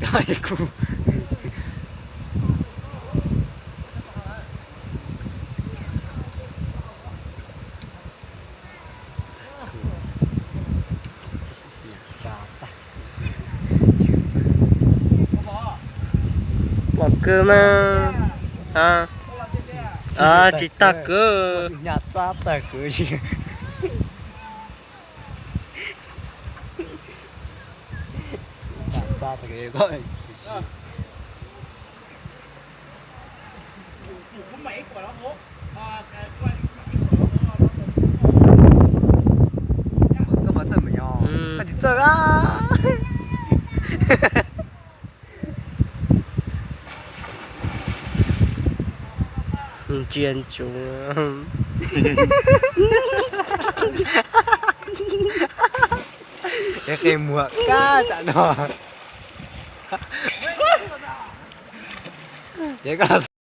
Tau kuv. Pom kawg mas. Tsis tag kawg. Koj puas txawj mus nyob? Koj tsis txawj a. Ntsia ntsuv. Qe muag kab tsam no. Ces koj